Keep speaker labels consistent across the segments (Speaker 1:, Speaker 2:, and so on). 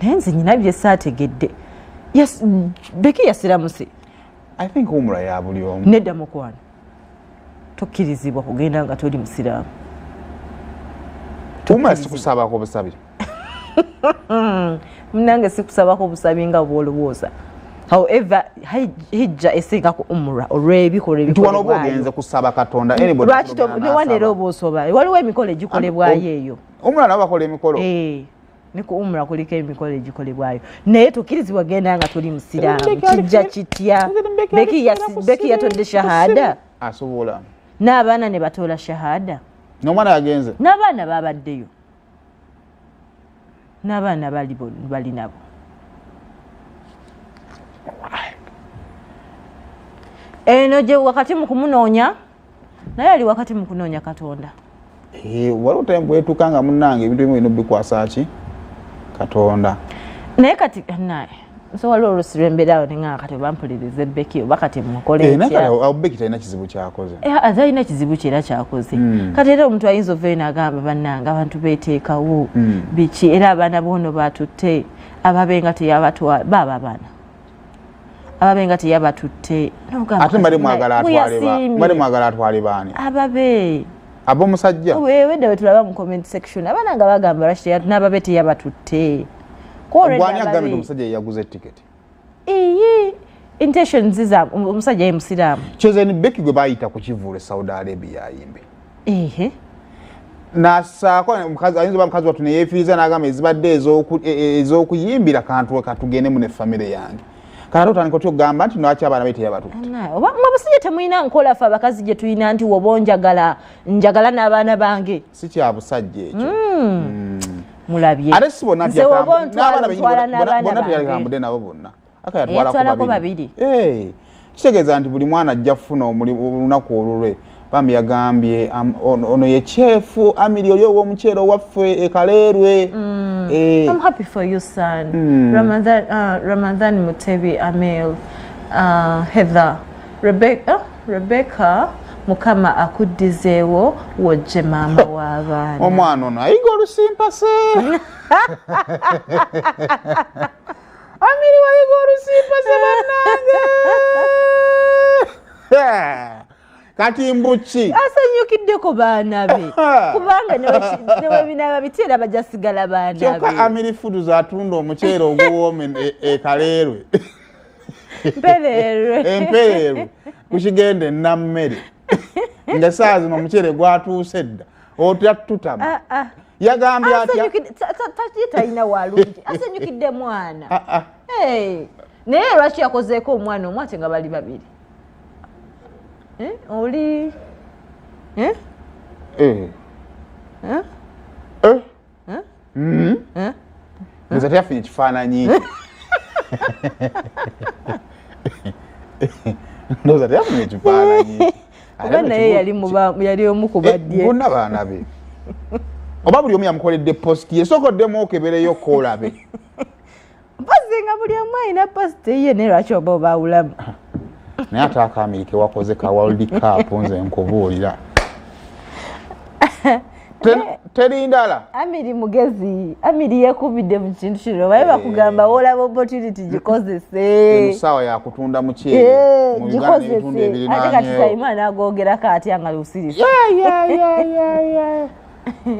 Speaker 1: Naye nze nyina bye saategedde. Yes, Becky yasiramuse.
Speaker 2: I think umra ya buli omu.
Speaker 1: Nedda mukwano, tokkirizibwa kugenda nga toli musiraamu.
Speaker 2: Umra sikusabako busabi.
Speaker 1: Munange sikusabako busabi nga bw'olowooza. However, hijja esinga ku umra olw'ebikolwa
Speaker 2: ebikolebwayo. Nti wano oba ogenze kusaba Katonda, anybody
Speaker 1: lwaki ne era oba osoba, waliwo emikolo egikolebwayo eyo.
Speaker 2: Umra nabo bakola emikolo.
Speaker 1: Ne ku umra kuliko emikolo egikolebwayo, naye tokkirizibwa genda nga toli musiraamu. Kijja kitya? Becky yatodde shahada.
Speaker 2: Asobola.
Speaker 1: N'abaana ne batoola shahada.
Speaker 2: N'omwana yagenze.
Speaker 1: N'abaana babaddeyo. N'abaana bali nabo. Eno gye wakati mu kumunoonya, naye ali wakati mu kunoonya Katonda.
Speaker 2: Waliwo time bwetuuka nga munnange ebintu ebimu bino bikwasa ki Katonda.
Speaker 1: Naye kati naye so waliwo oluusi lw'embeera awo nenga kati oba mpulirize Becky oba kati mukole
Speaker 2: ntya. Awo Becky talina kizibu kyakoze.
Speaker 1: Talina kizibu kye era kyakoze. Kati era omuntu ayinza ovayo n'agamba bannange abantu beeteekawo biki, era abaana boono batutte ababe nga teyabatwala baaba abaana ababe nga teyabatutte.
Speaker 2: Ate mbadde mwagala atwale baani?
Speaker 1: Ababe.
Speaker 2: Ab'omusajja?
Speaker 1: Wedda we tulaba mu comment section abaana nga bagamba lwaki n'ababe teyabatutte.
Speaker 2: Gwani agambye nti omusajja yeyaguze tiketi?
Speaker 1: Iyi intentions za omusajja ye musiraamu.
Speaker 2: Chosen Becky gwe bayita ku kivvulu e Saudi Arabia ayimbe.
Speaker 1: Ehe.
Speaker 2: Nasaako omukazi ayinza oba mukazi wattu neyeefiiriza n'agamba ezibadde ez'okuyimbira kantu katugendemu ne famire yange. Kati otandika otya okugamba nti lwaki abaana be teyabatutte?
Speaker 1: Oba mwe abasajja temulina nkola ffe abakazi gye tulina nti woba onjagala njagala n'abaana bange.
Speaker 2: Si kya busajja ekyo.
Speaker 1: Mulabye.
Speaker 2: Ate si bonna
Speaker 1: Nze woba ontwala ntwala n'abaana
Speaker 2: bonna
Speaker 1: bange.
Speaker 2: Teyatambudde nabo bonna. Aka
Speaker 1: yatwalako babiri.
Speaker 2: Kitegeeza nti buli mwana ajja kufuna olunaku olulwe. Bambi yagambye ono ye chef Amiri oli ow'omuceere owaffe e Kaleerwe.
Speaker 1: I'm happy for you, son. Ramadan Mutebi, Amil, Heather, Rebecca, Mukama akuddizeewo wojje maama w'abaana.
Speaker 2: Omwana ono ayiga olusimpase. Amiri wayiga olusimpase bannange. Kati mbuki
Speaker 1: asanyukiddeko baana be kubanga newe binaaba biti era bajja sigala baana be.
Speaker 2: Kyokka Amiri Foods atunda omuceere oguwooma e Kaleerwe.
Speaker 1: Mpereerwe.
Speaker 2: Empereerwe ku kigende Nammere. Nga essaawa zino omuceere gwatuuse dda otya tutama. Yagambye atya?
Speaker 1: Talina walungi asanyukidde mwana. Naye lwaki yakozeeko omwana omu ate nga bali babiri? Oli?
Speaker 2: Nze teyafunye ekifaananyi ekyo. Ndowooza teyafunye ekifaananyi ekyo.
Speaker 1: Oba naye yali omu ku baddye.
Speaker 2: Bonna baana be. Oba buli omu yamukoledde post ye, sooka oddemu okebereyo koolabe.
Speaker 1: Mpozi nga buli omu alina post ye, naye lwaki oba obaawulamu?
Speaker 2: Naye ate akaamiri ke wakoze ka World Cup nze nkubuulira. Teri ndala.
Speaker 1: Amiri mugezi, Amiri yeekubidde mu kintu kino. Babe bakugamba woolaba opportunity gikozese.
Speaker 2: Eno ssaawa ya kutunda muceere mu Uganda n'ebitundu
Speaker 1: gikozese. Ate kati Saima n'agoogerako atya nga lusirise.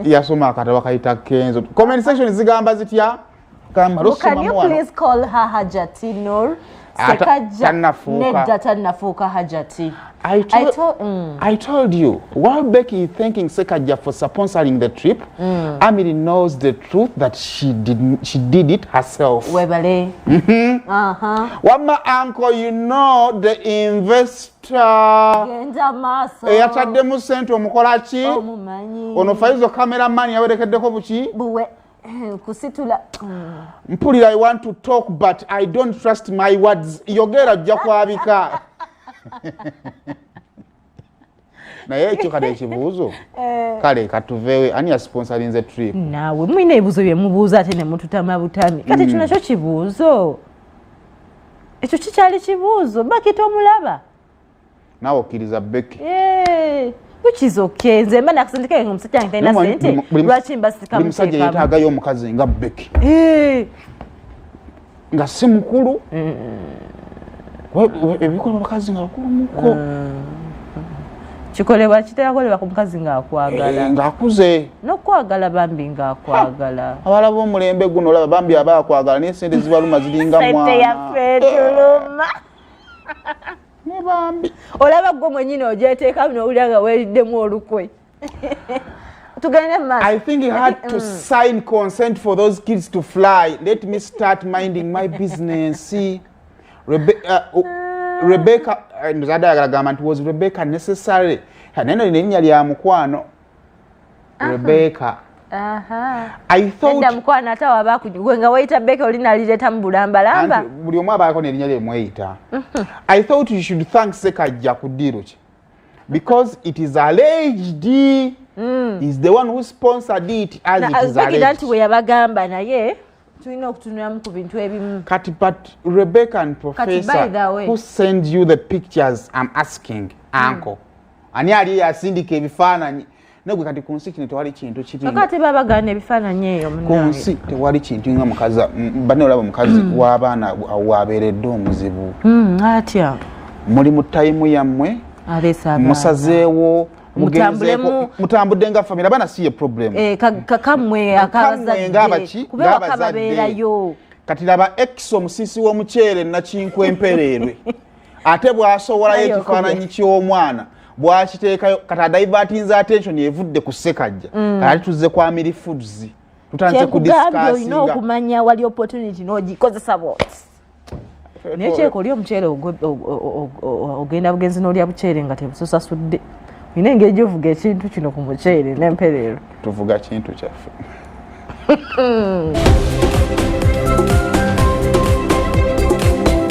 Speaker 2: Yasoma akatabo akayita Kenzo. Comment section zigamba zitya?
Speaker 1: Can you please call her Hajati Nur? Sekaja nedda tannafuuka Hajati.
Speaker 2: I told you, while Becky is thanking Sekaja for sponsoring the trip, Amiri knows the truth that she did it herself.
Speaker 1: Webale.
Speaker 2: Wamma uncle, you know the investor.
Speaker 1: Genda maaso.
Speaker 2: Eyataddemu ssente omukola ki?
Speaker 1: Omumanyi.
Speaker 2: Ono Faizo cameraman yawerekeddeko buki?
Speaker 1: Buwe. Kusitula.
Speaker 2: Mpulira I want to talk but I don't trust my words. Yogera ojja kwabika. Naye ekyo kale ekibuuzo. Kale katuveewe ani yasponsorinze trip?
Speaker 1: Naawe mulina ebibuuzo bye mubuuza ate ne mututama butami. Kati ekyo nakyo kibuuzo. Ekyo kikyali kibuuzo. Becky tomulaba.
Speaker 2: Naawe okkiriza Becky.
Speaker 1: Which is okay. Nze mba nakusindika nga omusajja wange talina ssente. Lwaki mba
Speaker 2: Buli musajja
Speaker 1: sikamuteekamu?
Speaker 2: yeetaagayo omukazi nga Becky. Nga si mukulu. Ebikolwa bakazi nga bakulumuko.
Speaker 1: Kikolebwa kitera kolebwa ku mukazi ng'akwagala.
Speaker 2: Eh, ng'akuze.
Speaker 1: N'okwagala bambi ng'akwagala.
Speaker 2: Abawala b'omulembe guno olaba bambi aba akwagala naye sente zibaluma ziringa mwana.
Speaker 1: Sente yaffe tuluma.
Speaker 2: Ne bambi.
Speaker 1: Olaba gwe mwennyini ogyeteekamu n'owulira nga weeriddemu olukwe. Tugende mu maaso.
Speaker 2: I think he had to sign consent for those kids to fly. Let me start minding my business. Rebecca, ndozadde ayagala gamba nti was Rebecca necessary? Naye no lino erinnya lya mukwano. Rebecca. I thought
Speaker 1: Nedda mukwano ate awo aba gwe nga weyita Becca oli nalireeta mu bulambalamba.
Speaker 2: Anti buli omu abaako n'erinnya lye mweyita. I thought you should thank Sekajja ku ddiiru ki? Because it is alleged is the one who sponsored it as it is
Speaker 1: alleged.
Speaker 2: Nti
Speaker 1: bwe yabagamba naye tulina okutunulamu ku bintu ebimu.
Speaker 2: Kati but Rebecca and Professor who send you the pictures, I'm asking uncle. Ani ali yasindika ebifaananyi? Negwe kati ku nsi kino tewali kintu kibi.
Speaker 1: Kati babagaana ebifaananyi eyo
Speaker 2: munange. Ku nsi tewali kintu nga mukazi banne olaba mukazi w'abaana wabeeredde omuzibu.
Speaker 1: Atya?
Speaker 2: Muli mu tayimu yammwe, musazeewo mutambudde nga family, abaana si ye problem.
Speaker 1: Kammwe
Speaker 2: akabazadde
Speaker 1: kuba wakababeerayo.
Speaker 2: Kati laba ex omusisi w'omuceere nakinkwempereerwe ate bw'asowolayo ekifaananyi ky'omwana bwakiteekayo kati adivertinze attention evudde ku Sekajja. Kati tuzze kwa Amiri Foods, tutandise ku
Speaker 1: discussinga. Olina okumanya wali opportunity n'ogikozesa bw'oti. Naye kyeka oli omuceere ogenda bugenzi n'olya buceere nga tebususasudde. Olina engeri gy'ovuga ekintu kino ku muceere n'empereero.
Speaker 2: Tuvuga kintu kyaffe.